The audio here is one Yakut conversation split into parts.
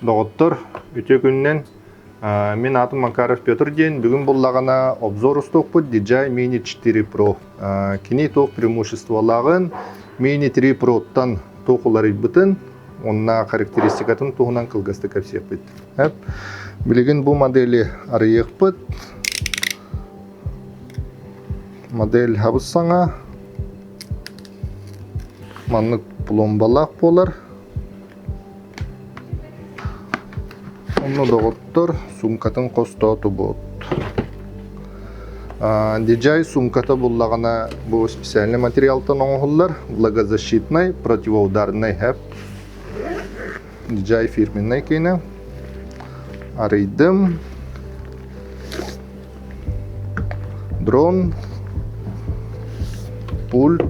Доҕоттор, үтүө күнүнэн. Мин аатым Макаров Петр диэн. Бүгүн буллаҕына обзор устуохпут DJI Mini 4 Pro. Кини туох преимуществолааҕын, Mini 3 Pro-ттан туох уларыйбытын, уонна характеристикатын туһунан кылгастык кэпсиэхпит. Билигин бу модели арыйыахпыт. Модель хабыс саҥа. Маннык пломбалаах буолар. Онно доҕоттор суумкатын хостоотубут. DJI суумката буллаҕына бу специальный материалтан оҥоһуллар влагозащитный противоударный хэп DJI фирменный киинэ арыйдым Дрон, пульт,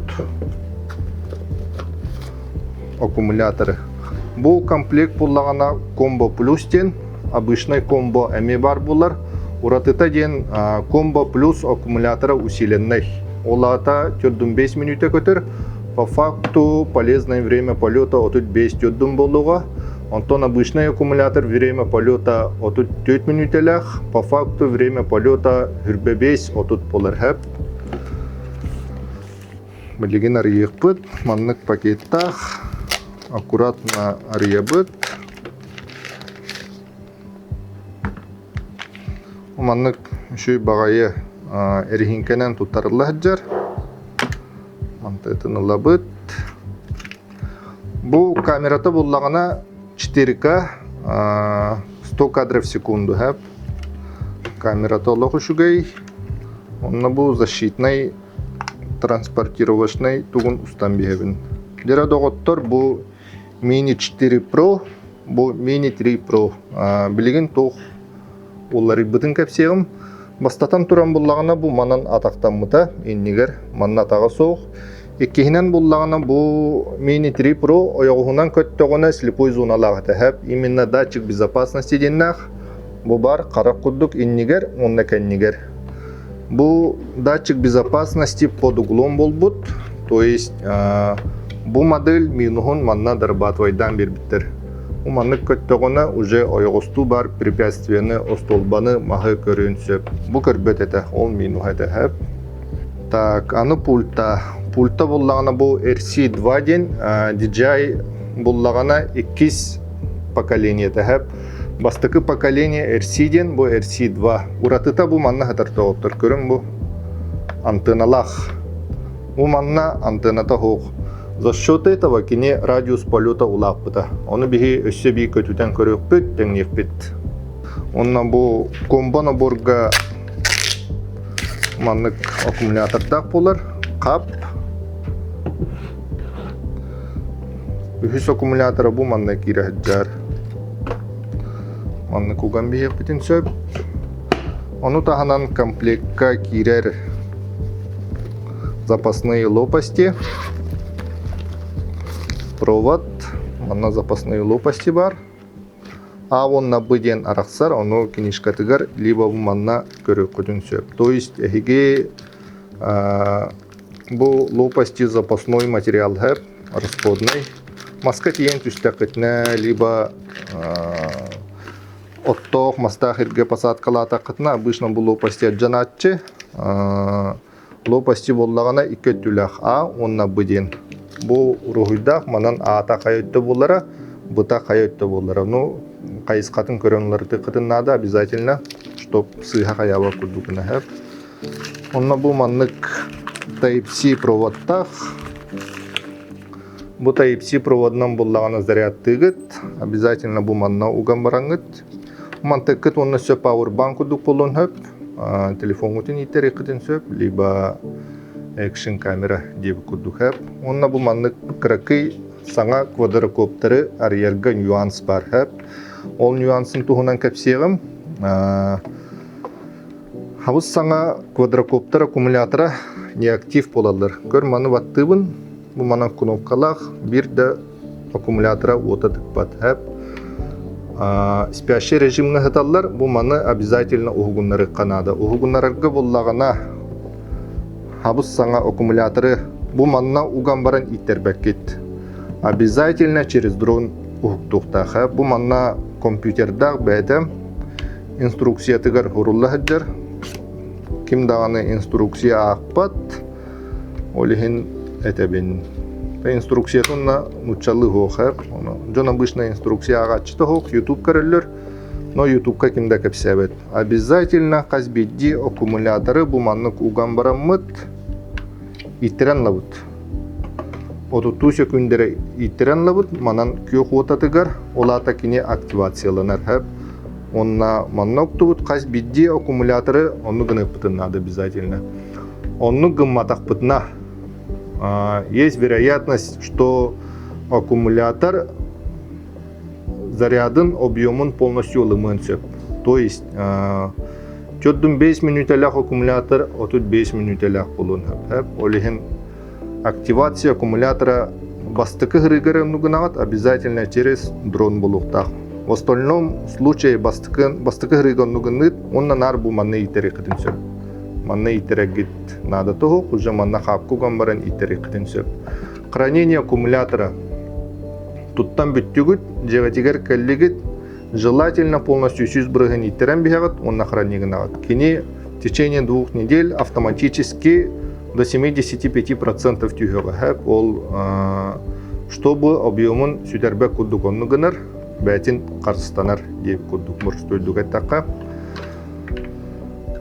аккумуляторы. Бу комплект буллаҕына комбо плюс диэн обычный комбо эмиэ баар буолар. Уратыта диэн комбо плюс аккумулятора усиленный. Ол аата 45 мүнүүтэ көтөр. По факту полезное время полета 35 төрдүн буолуоҕа. Онтон обычный аккумулятор время полета 34 мүнүүтэлээх, по факту время полета 25-30 буолар сөп. Билигин арыйыахпыт. Маннык пакеттаах. Аккуратно арыйабыт. Маннык үчүгэй баҕайы эриһиҥкэнэн туттарылла сылдьар. Мантытын ылабыт. Бу камерата буллаҕына 4К 100 кадров в секунду хэп. Камерата олох үчүгэй. Онно бу защитнай транспортировочнай тугун устан биһэбин. Дьэрэ доҕоттор бу Mini 4 Pro, бу Mini 3 Pro. Билигин туох уларыйбытын кэпсиэҕим. Бастатан туран буллаҕына бу манан атахтаммыта, иннигэр манна атаҕа суох. Иккиһинэн буллаҕына бу Mini 3 Pro ойоҕоһунан көттөҕүнэ слепой зоналаах этэ сөп. Именно датчик безопасности диэннээх. Бу бар харах курдук иннигэр уонна кэннигэр. Бу датчик безопасности под углом буолбут. То есть бу модель минуһун манна дорабатывайдаан биэрбиттэр. Бу маннык көттөҕүнэ уже ойоҕостуу баар препятствияны, остуолбаны, маһы көрүөн сөп. Бу көрбөт этэ, ол минуһа этэ сөп. Так, аны пульта. Пульта буллаҕына бу RC2 диэн DJI буллаҕына иккис поколениета сөп. Бастакы поколение RC диэн бу RC2. Уратыта бу манна сытар тоҕоттор. Көрүҥ бу антенналаах. Бу манна антенната суох. За счет этого кини радиус полета улааппыта. Ону биһи өссө биир көтүтэн көрүөхпүт, тэҥниэхпит. Онно бу комбо наборга маннык аккумулятордаах буолар. Хап. Үһүс аккумулятора бу манна киирэ сылдьар. Маннык уган биһиэхпитин сөп. Ону таһынан комплекка киирэр запасные лопасти, провод, манна запасные лопасти бар. А уонна Б диэн арахсар, ону книжкатыгар либо бу манна көрүөххүтүн сөп. То есть эһиги бу лопасти запасной материал сөп, расходный. Маска тиийэн түстэххитинэ, либо оттоох мастаах иргэ посадкалаатаххытына, обычно бу лопасти алдьанааччы. Лопасти буоллаҕына икки өттүлээх А уонна Б диэн. Бу уруһуйдаах манан аата хайа өттө буолара, быта хайа өттө буолара. Ну, хайысхатын көрөн уларытыаххытын наада обязательно, чтоб сыыһа хайаабат курдугуна сөп. Онно бу маннык Type-C проводтаах. Бу Type-C проводынан буллаҕына зарядтыыгыт. Обязательно бу манна уган бараҥҥыт. Мантыккыт уонна сөп powerbank курдук буолуон сөп. Телефоҥҥутун ииттэриэххитин сөп, либо экшн камера диэбит курдук сөп. Уонна бу маннык кыракый саҥа квадрокоптеры арыйарга нюанс бар сөп. Ол нюансын туһунан кэпсиэҕим. Хабыс саҥа квадрокоптер аккумулятора неактив буолаллар. Көр маны баттыыбын, бу манан кнопкалаах, биир да аккумулятора уота тыкпат. Спящий режимҥа сыталлар, бу маны обязательно уһугуннарыахха наада. Уһугуннарарга буллаҕына хабыс саҥа аккумуляторы бу манна уган баран ииттэрбэккит. Обязательно через дрон. уһуктуохтаах. Бу манна компьютердаах бэйэтэ инструкциятыгар урулла сылдьар. Ким даҕаны инструкция аахпат, ол иһин этэбин. Инструкциятын уонна нууччалыы суох. Дьон обычно инструкция ааҕааччыта суох, YouTube көрөллөр, но YouTube-ка ким да кэпсээбэт. Обязательно хас биирдии аккумуляторы бу маннык уган бараммыт ииттэрэн ылабыт. Отуттуу сөкүүндэрэ ииттэрэн ылабыт, манан күөх уотатыгар, ол аата кини активацияланар. Онна манна уктубут хас биирдии аккумуляторы оннук гыныахпытын наада обязательно. Оннук гымматахпытына есть вероятность, что аккумулятор зарядын объемун полностью ылымыан сөп. То есть 45 мүнүүтэлээх аккумулятор 35 мүнүүтэлээх буолуон сөп. Ол иһин активация аккумулятора бастакы һырыыгар оннугунаҕыт обязательно через дрон буолуохтаах. В остальном случае бастакы бастакы һырыыга оннугунныыт уонна наар бу манна иитэриххитин сөп. Манна иитэрэгит наада тоһук, уже манна хаапка уган баран иитэриххитин сөп. Хранение аккумулятора туттан бүттүгүт, дьиэҕитигэр кэллигит, желательно полностью 100 бырыһын ииттэрэн биһэҕит уонна хранигынаҕыт. Кини в течение 2 недель автоматически до 75% түһүөҕэ. Ол чтобы объемун сүтэрбэт курдук онну гынар, бэйэтин харыстанар диэбит курдук боростуойдук эттэххэ.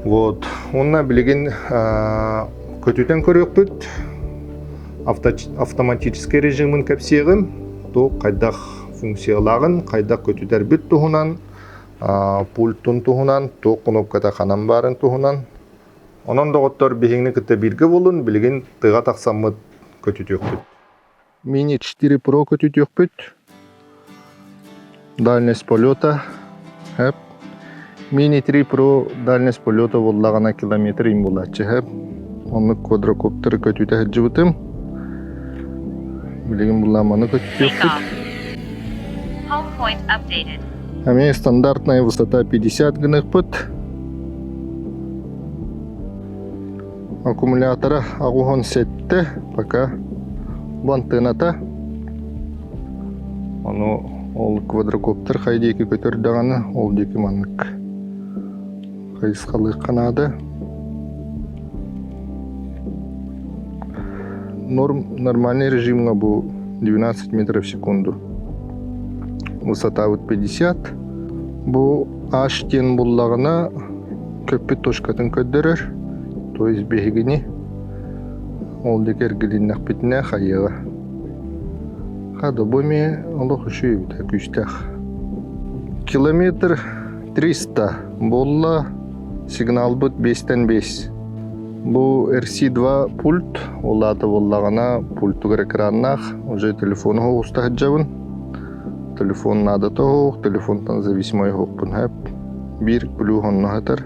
Вот. Уонна билигин көтүтэн көрүөхпүт. Автоматическай режимин кэпсиэҕим. Туох хайдах функциялааҕын, хайдах көтүтэрбит туһунан, пультун туһунан, туох кнопката ханан баарын туһунан. Онон доҕоттор биһигини кытта бииргэ буолун, билигин тыаҕа тахсаммыт көтүтүөхпүт. Mini 4 Pro көтүтүөхпүт. Дальность полета. Хэп. Mini 3 Pro дальность полета буоллаҕына километр им булааччы хэп. Оннук квадрокоптеры көтүтэ сылдьыбытым. Билигин буллааманы көтүтүөхпүт. Home point updated. Эмиэ стандартная высота 50 гыныахпыт. Аккумулятора 87 пока бу антенната. Ону ол квадрокоптер хай диэки көтөр даҕаны, ол диэки маннык хайысхалыахха наада. Норм, нормальный режимҥа бу 12 метров в секунду. Высота вот 50. Бу H диэн буллаҕына көппүт точкатын көрдөрөр, то есть биһигини ол диэки эргилиннэхпитинэ хайыаҕа. Хада бу эмиэ олох үчүгэй эбит күүстээх. Километр 300 буолла, сигналбыт 5-тэн 5. Бу RC2 пульт, ол аата буоллаҕына пультугар экраннаах, уже телефону оҕуста сылдьабын. Телефон наадата суох, телефонтан зависимай оһохпун сөп. Биир плюс онно сытар.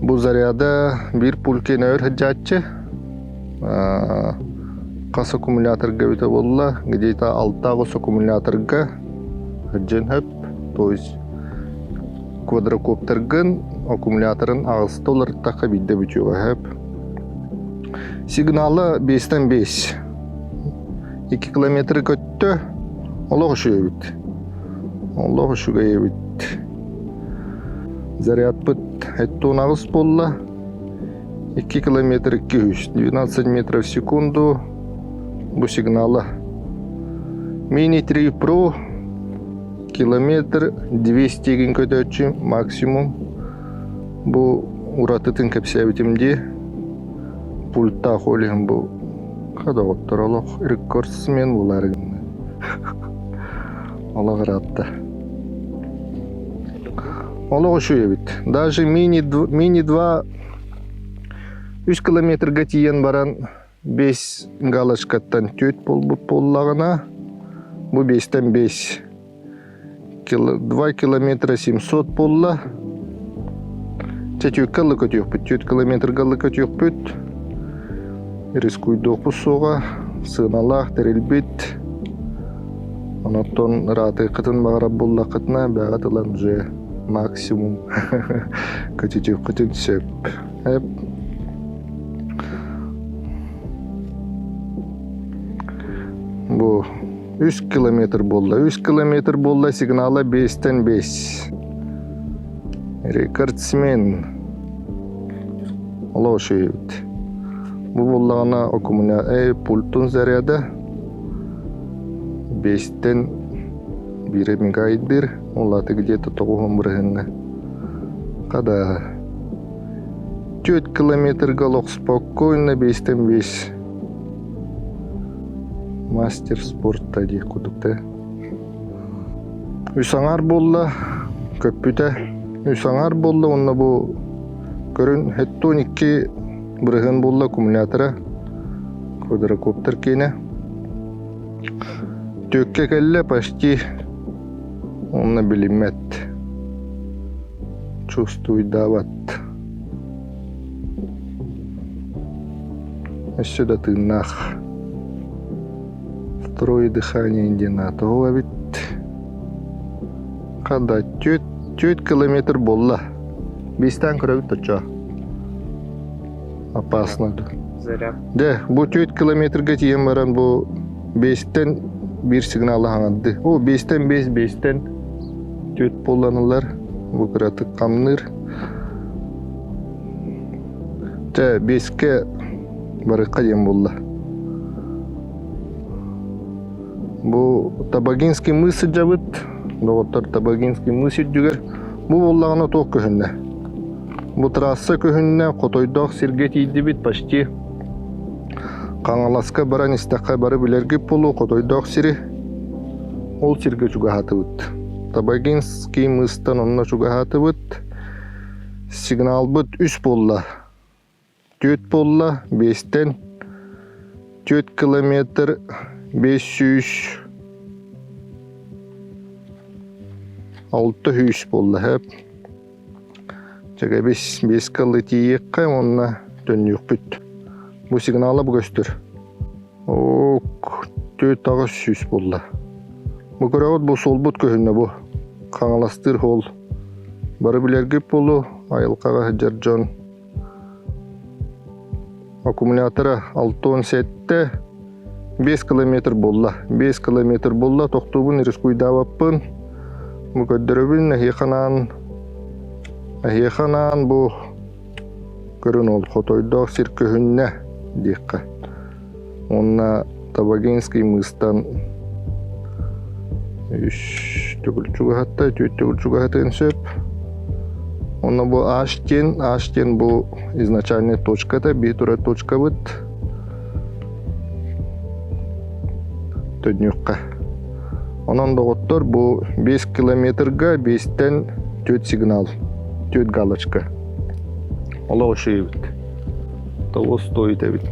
Бу заряда биир пульт киэнэ өр сылдьааччы. Хас аккумуляторга эбитэ буолла, где-то 6 аккумуляторга сылдьыан сөп. То есть квадрокоптергын аккумуляторын аҕыста уларыттахха биирдэ бүтүөҕэ сөп. Сигнала 5-тэн 5. 2 километры көттө, олох үчүгэй эбит. Олох үчүгэй эбит. Зарядпыт 78 буолла. 2 километр 200, 12 метров в секунду бу сигнала. Мини 3 Pro километр 200 гин көтөөччү максимум. Бу уратытын кэпсээбитим дии. Пульттаах ол иһин бу доҕоттор олох рекордсмен буолаары гынна. Олох ыраатта. Олох үчүгэй эбит. Даже мини мини 2 3 километрга тиийэн баран 5 галочкаттан 4 буолбут буоллаҕына бу 5-тэн 5 2 километра 700 буолла. Чэ, түөккэ ылла көтүөхпүт, 4 километрга ылла көтүөхпүт. Рискуйдуохпут суоҕа, сыаналаах тэрилбит. Онон ыраатыаххытын баҕарар буоллаххытына, бэҕэ ылан уже максимум көтүтүөххүтүн сөп. Эп. Бу 3. 3 километр буолла. 3 километр буолла сигнала 5-тен 5. Рекордсмен. Олох үчүгэй Бу буоллаҕына окумуня пультун заряда 5-тен биирэ мигайдыыр. Ол аата где-то тоҕуһун бырыһыҥҥа. Хада 4 километрга олох спокойно 5-тен 5 мастер спорта диэх курдук да. Үс аҥаар буолла, көппүтэ. Үс аҥаар буолла уонна бу көрүн 72 бырыһыан буолла аккумулятора квадрокоптер киэнэ. Түөккэ кэллэ почти онно билиммэт. Чувствуйдаабат. Өссө да тыыннаах. Второе дыхание диэн аата ол эбит. Ханда 4 километр буолла. Биэстээн көрөбүт оччо. Опасно. Заряд. Дьэ, бу 4 километрга тиийэн баран бу биэстэн биир сигналы хаҥарды. О, биэстэн биэс, биэстэн түөрт буолланылар. Бу кыратык хамныыр. Чэ, биэскэ барыахха диэн буолла. Бу Табагинский мыс сылдьабыт. Доҕоттор Табагинский мыс үрдүгэр. Бу буоллаҕына туох көһүннэ? Бу трасса көһүннэ, хотойдоох сиргэ тиийдибит почти. Хаҥаласка баран истэххэ бары билэргит буолуо хотойдоох сири. Ол сиргэ чугаһаатыбыт. Табагинский мыстан онно чугаһаатыбыт. Сигналбыт үс буолла. Түөрт буолла, биэстэн 4 километр 500 600 буолла сөп. Чэгэбис биэскэ ылы тиийиэххэ уонна төннүөхпүт. Бу сигнала бу көстөр. Ок, 4 800 буолла. Бу көрөҕүт бу суолбут көһүннэ бу. Хаҥаластыыр суол. Бары билэргит буолуо, айылҕаҕа сылдьар дьон Аккумулятора 67 5 километр буолла. 5 километр буолла, тохтуубун, рискуйдаабаппын. Бу көрдөрөбүн, эһиэхэ анаан, эһиэхэ анаан бу көрүн ол хотойдоох сир көһүннэ диэххэ. Уонна Табагинский мыстан үс төгүл чугаһатта, түөрт төгүл чугаһатыан сөп. Онно бу H диэн, H диэн бу изначальная точката, бии турар точкабыт. Төннүөххэ. Онон доҕоттор бу 5 километрга 5-тэн 4 сигнал, 4 галочка. Олох үчүгэй Того стоит эбит.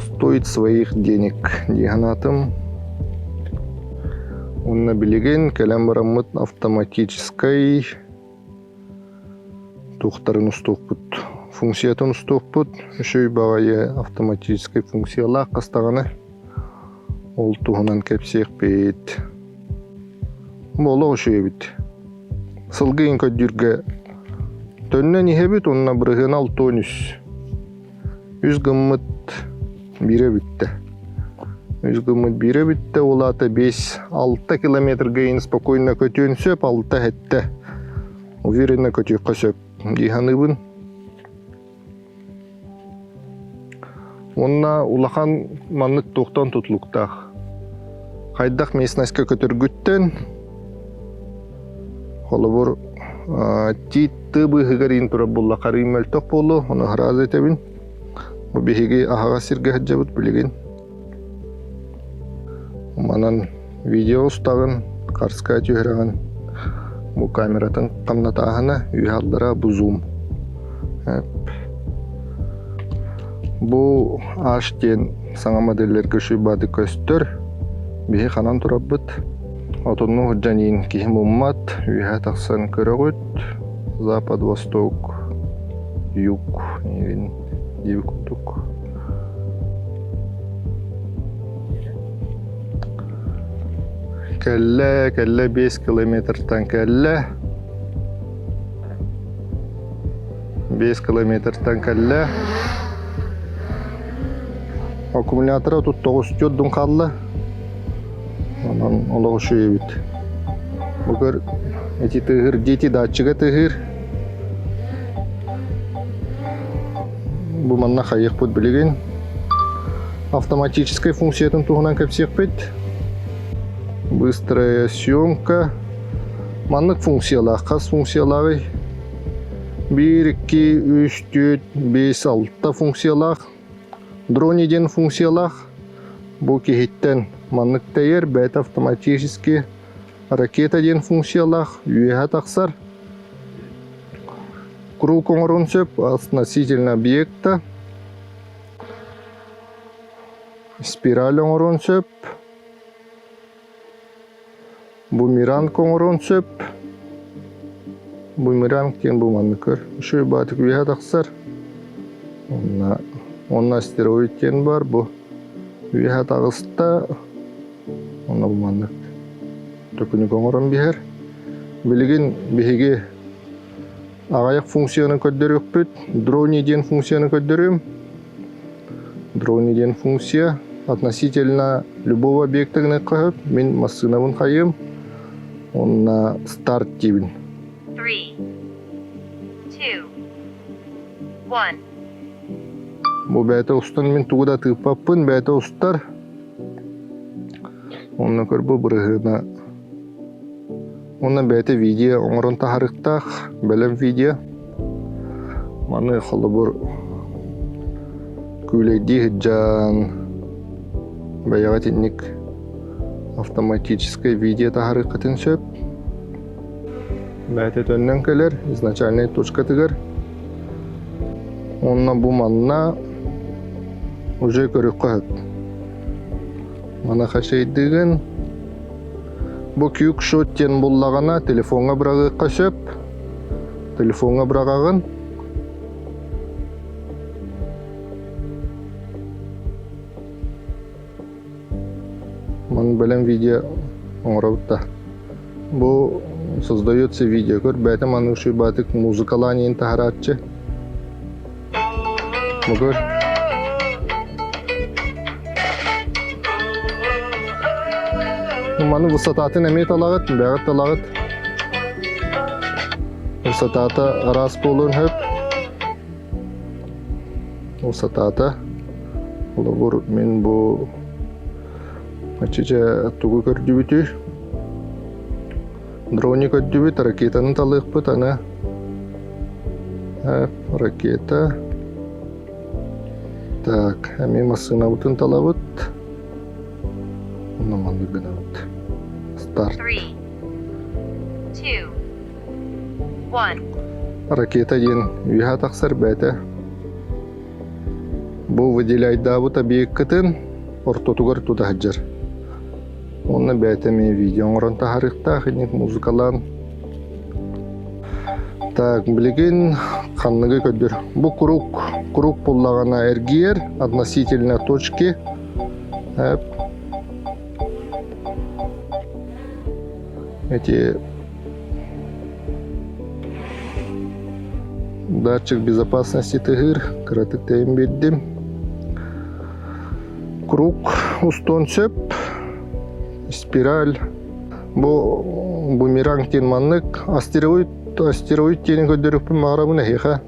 Стоит своих денег дии санаатым. Уонна билигин кэлэн бараммыт автоматическай туохтарын устуохпут, функциятын устуохпут. Үчүгэй баҕайы автоматическай функциялаах хастаҕына ол туһунан кэпсиэхпит. Бу олох үчүгэй эбит. Сылгы иһин көрдүүргэ төннөн иһэбит уонна бырыһыана 63. Үс гыммыт биирэ бүттэ. Үс гыммыт биирэ бүттэ, ол аата 5-6 километрга иһин спокойно көтүөн сөп, алта сэттэ. Уверенно көтүөххэ сөп дии саныыбын. Уонна улахан маннык туохтан тутулуктаах. Хайдах местностька көтөргүттэн, холобур, тиит тыы быыһыгар иин турар буолла харыы мөлтөх буолуо, ону сразу этэбин. Бу биһиги аһаҕас сиргэ сылдьабыт билигин. Манан видео устаҕын, харска түһэрэҕин. Бу камератын хамнатааһына үөһэ аллара бу зум. Бу H диэн саҥа модельлэргэ шибады көстөр. Биһи ханан турарбыт. Отонну сылдьан иин киһи муммат. Үөһэ тахсан көрөҕүт. Запад, восток, юг диэбит курдук. Кэллэ, кэллэ 5 километртан кэллэ. 5 километртан кэллэ. Аккумулятора тут 9 дун хаалла. Онон олох үчүгэй эбит. Бу көр эти тыаһыыр дети датчига тыаһыыр. Бу манна хайыахпыт билигин. Автоматическай функциятын туһунан кэпсиэхпит. Быстрая съемка. Маннык функциялаах. Хас функциялааҕый? 1, 2, 3, 4, 5, 6 функциялаах. Дрони диэн функциялаах. Бу киһиттэн маннык тэйэр, бэйэтэ автоматически ракета диэн функциялаах үөһэ тахсар. Круг оҥоруон сөп относительно объекта. Спираль оҥоруон сөп. Бумеранг оҥоруон сөп. Бумеранг диэн бу маннык көр. Үчүгэй баатык үөһэ тахсар. Онно, онно астероид диэн бар. Бу үөһэ таҕыста. Онно бу маннык төкүнүк оҥорон биһэр. Билигин биһиги аҕыйах функцияны көрдөрүөхпүт. Дрони диэн функцияны көрдөрүм. Дрони диэн функция относительно любого объекта гыныахха сөп. Мин массыынабын хайыым уонна старт диибин. Three, two, one. Бу бэйэтэ устан мин тугу да тыыппаппын, бэйэтэ устар. Онно көр бу бырыһыына. Уонна бэйэтэ видео оҥорон таһаарыахтаах, бэлэм видео. Маны холобур күүлэйдии сылдьан бэйэҕэ итинник автоматическай видео таһаарыаххытын сөп. Бэйэтэ төннөн кэлэр изначальнай точкатыгар. Уонна бу манна уже көрүөххэ сөп. Маны хачайдыыгын. Бу кюкшот диэн буллаҕына телефоҥҥа быраҕыахха сөп. Телефоҥҥа быраҕаҕын. Маны бэлэм видео оҥоробут да. Бу создается видео көр бэйэтэ маннык шуйбаатык музыкалаан иһин таһарааччы. Бу көр. Маны высотатын эмиэ талаҕыт, бэҕит талаҕыт. Высотата араас буолуон сөп. Высотата. Холобур, мин бу Аччыча тугу көрдүбүтүй? Дрони көрдүбүт, ракетаны талыахпыт, аны ракета. Так, эмиэ массыынабытын талабыт. Онно маннык гынабыт. Старт. Three, two, one. Ракета диэн үөһэ тахсар бэйэтэ. Бу выделяйдаабыт объеккытын ортотугар тута сылдьар. Уонна бэйэтэ эмиэ видео оҥорон таһаарыахтаах инник музыкалаан. Так, билигин ханныгы көрдөр. Бу круг, круг буллаҕына эргийэр относительно точки. Эти датчик безопасности тыһыыр, кыратык тэйэн биэрдим. Круг устуон сөп, спираль. Бу бумеранг диэн маннык астероид, астероид диэни көрдөрүөхпүн баҕарабын эһиэхэ.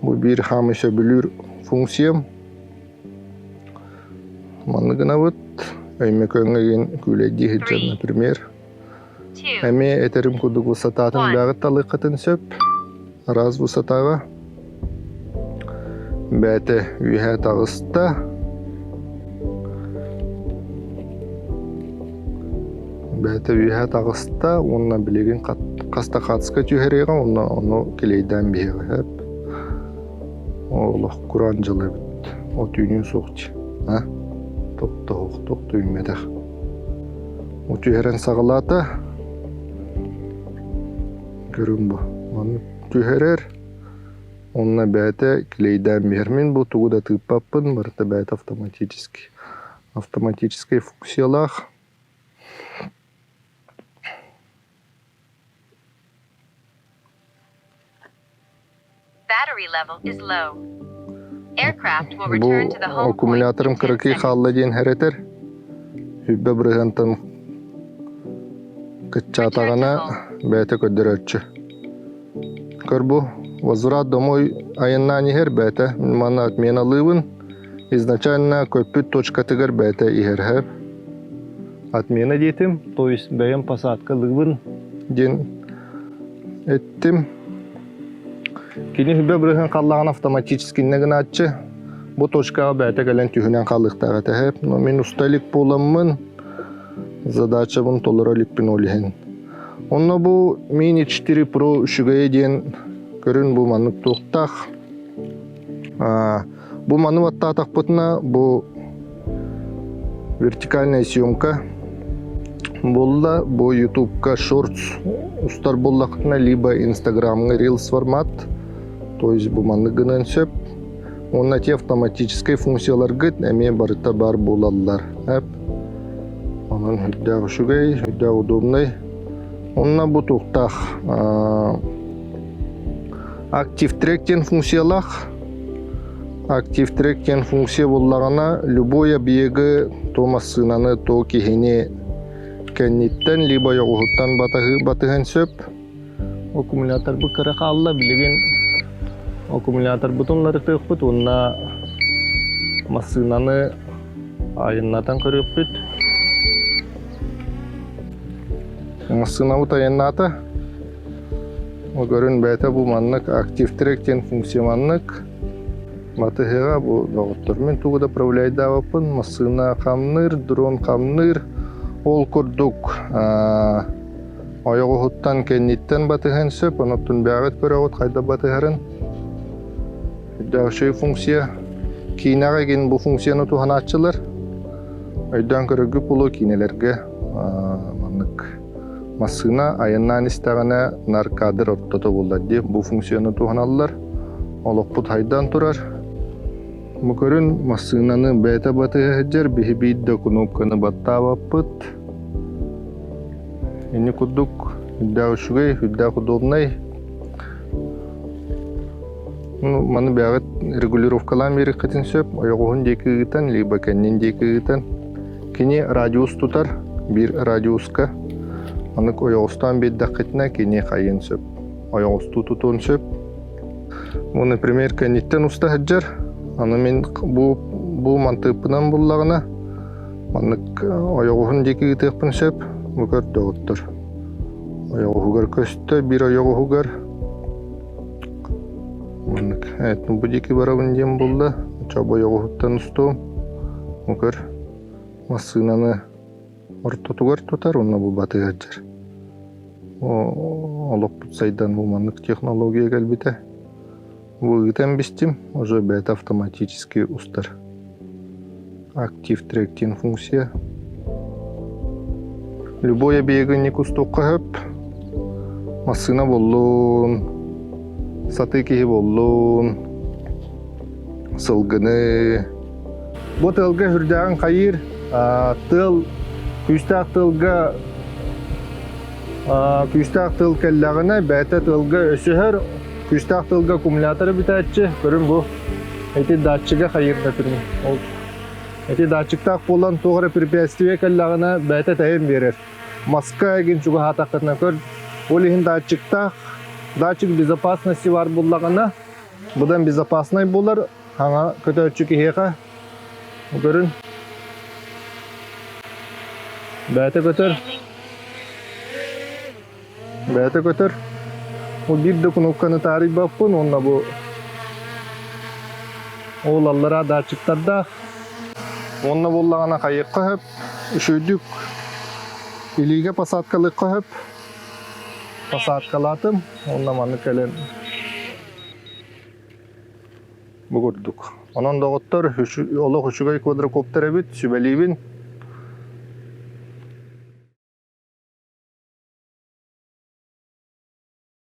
Бу биир хаамый сөбүлүүр функциям. Маннык гынабыт. Өймөкөөҥҥө игин күүлэйдии сылдьан, например. Эмиэ этэрим курдук высотатын бэҕит талыаххытын сөп. Араас высотаҕа. Бэйэтэ үөһэ таҕыста. Бэйэтэ үөһэ таҕыста уонна билигин хаста хатска түһэриэҕэ уонна ону килиэйдээн биһиэхэ сөп. Олох кураан дьыл эбит. От үүнүө суох дии. А? Топтоһуохтуох үүммэтэх. От түһэрэн саҕалаата. Көрүҥ бу. Маннык түһэрэр. Онно бэйэтэ клейдээн биһэр. Мин бу тугу да тыыппаппын, барыта бэйэтэ автоматически. Автоматическай функциялаах. Battery level is low. Aircraft will Бу return to the home point аккумуляторым in 10 кыракый seconds. хаалла диэн хэрэтэр. Хүббэ бырыһыантан Кыччаатаҕына бэйэтэ көрдөрөөччү. Көр бу, возврат домой айаннаан иһэр бэйэтэ маны отменалыыбын. Изначально көппүт точкатыгар бэйэтэ иһэр һэп. Отмена диэтим, то есть бэйэм посадкалыыбын диэн эттим. Кини сүбэ бырыһын халлаҕын автоматически иннэ гынааччы. Бу точкаҕа бэйэтэ кэлэн түһүнэн хаалыахтаах этэ һэп. Но мин уста илик буоламмын, задачабын толоро иликпин ол иһин. Онно бу Mini 4 Pro үчүгэйэ диэн көрүн бу маннык туохтаах. Бу маны баттаатахпытына бу вертикальная съемка буолла. Бу Ютубка шортс устар буоллаххытына либо Инстаграмҥа Reels формат, то есть бу маннык гынан сөп. Уонна те автоматическай функцияларгыт эмиэ барыта баар буолаллар. Эп. Онон үрдээх үчүгэй, үрдээх удобнай. Онно бу туохтаах Active Track диэн функциялаах. Active Track диэн функция буоллаҕына, любой объегы, то массыынаны, то киһини кэнниттэн, либо ойоҕоһуттан батыһан сөп. Аккумуляторбыт кыра хаалла, билигин аккумуляторбытын уларытыахпыт уонна массыынаны айаннатан көрүөхпүт. Массыынабыт айаннаата. Көрүн бэйэтэ бу маннык Active Track диэн функция маннык. Батыһыаҕа бу доҕоттор мин тугу да управляйдаабаппын, массыына хамныыр, дрон хамныыр. Ол курдук ойоҕоһуттан кэнниттэн батыһан сөп, онуттан бэйэҕит көрөҕүт хайдах батыһарын. Үрдээх үчүгэй функция. Киинэҕэ игин бу функцияны туһанааччылар. Өйдөөн көрөргүт буолуо киинэлэргэ маннык Массыына айаннаан истэҕинэ нар кадр ортото буоллар дии бу функцияны туһаналлар. Олохпут хайдан турар. Бу көрүн массыынаны бэйэтэ батыһа сылдьар, биһи биир да кнопканы баттаабаппыт. Ини курдук үрдээх үчүгэй, үрдээх удобнай. Ну, маны бэйэҕит регулировкалаан биэриэххитин сөп. Ойоҕоһун диэки ыытан, либо кэннин диэки ыытан. Кини радиус тутар, биир радиуска. Анык ойоҕостоон биэрдэххитинэ кини хайыан сөп. Ойоҕостуу тутуон сөп. Бу, например, кэнниттэн уста сылдьар. Аны мин бу бу мантыыппынан буллаҕына, маннык ойоҕоһун диэки ыытыахпын сөп. Бу көрдөҕүттэр. Ойоҕоһугар көстө, биир ойоҕоһугар. Маннык бу диэки барабын диэн буолла. Чобо ойоҕоһуттан устуом. Бу көр, массыынаны ортотугар тутар уонна бу батыһар дьэр. Олохпут сайдан бу маннык технология кэлбитэ. Бу ыытан бистим, уже бэйэтэ автоматически устар. Active Track диэн функция. Любой объегынник устуохха сөп. Массыына буоллун, сатыы киһи буоллун, сылгыны. Бу тыалга үрдээҕин хайыыр, тыал күүстээх тыалга күүстээх тыал кэллэҕинэ бэйэтэ тыалга өсөһөр, күүстээх тыалга аккумуляторы бүтээччи. Көрүҥ бу Ити датчига хайыырда түрүн. Ол ити датчиктаах буолан туох эрэ препятствие кэллэҕинэ бэйэтэ тэйэн биэрэр. Маска эгин чугаһаатаххытына көр, ол иһин датчиктаах датчик безопасности бар буллаҕына быдан безопаснай буолар хаҥа көтөөччү киһиэхэ көрүн бэйэтэ көтөр Бэйэтэ көтөр. Ол биир да кнопканы таарыйбаппын уонна бу ол аллараа датчиктардаах. Уонна буоллаҕына хайыахха сөп, үчүгэйдик илиигэ посадкалыахха сөп. Посадкалаатым уонна маннык кэлэн бу курдук. Онон доҕоттор, олох үчүгэй квадрокоптер эбит, сүбэлиибин.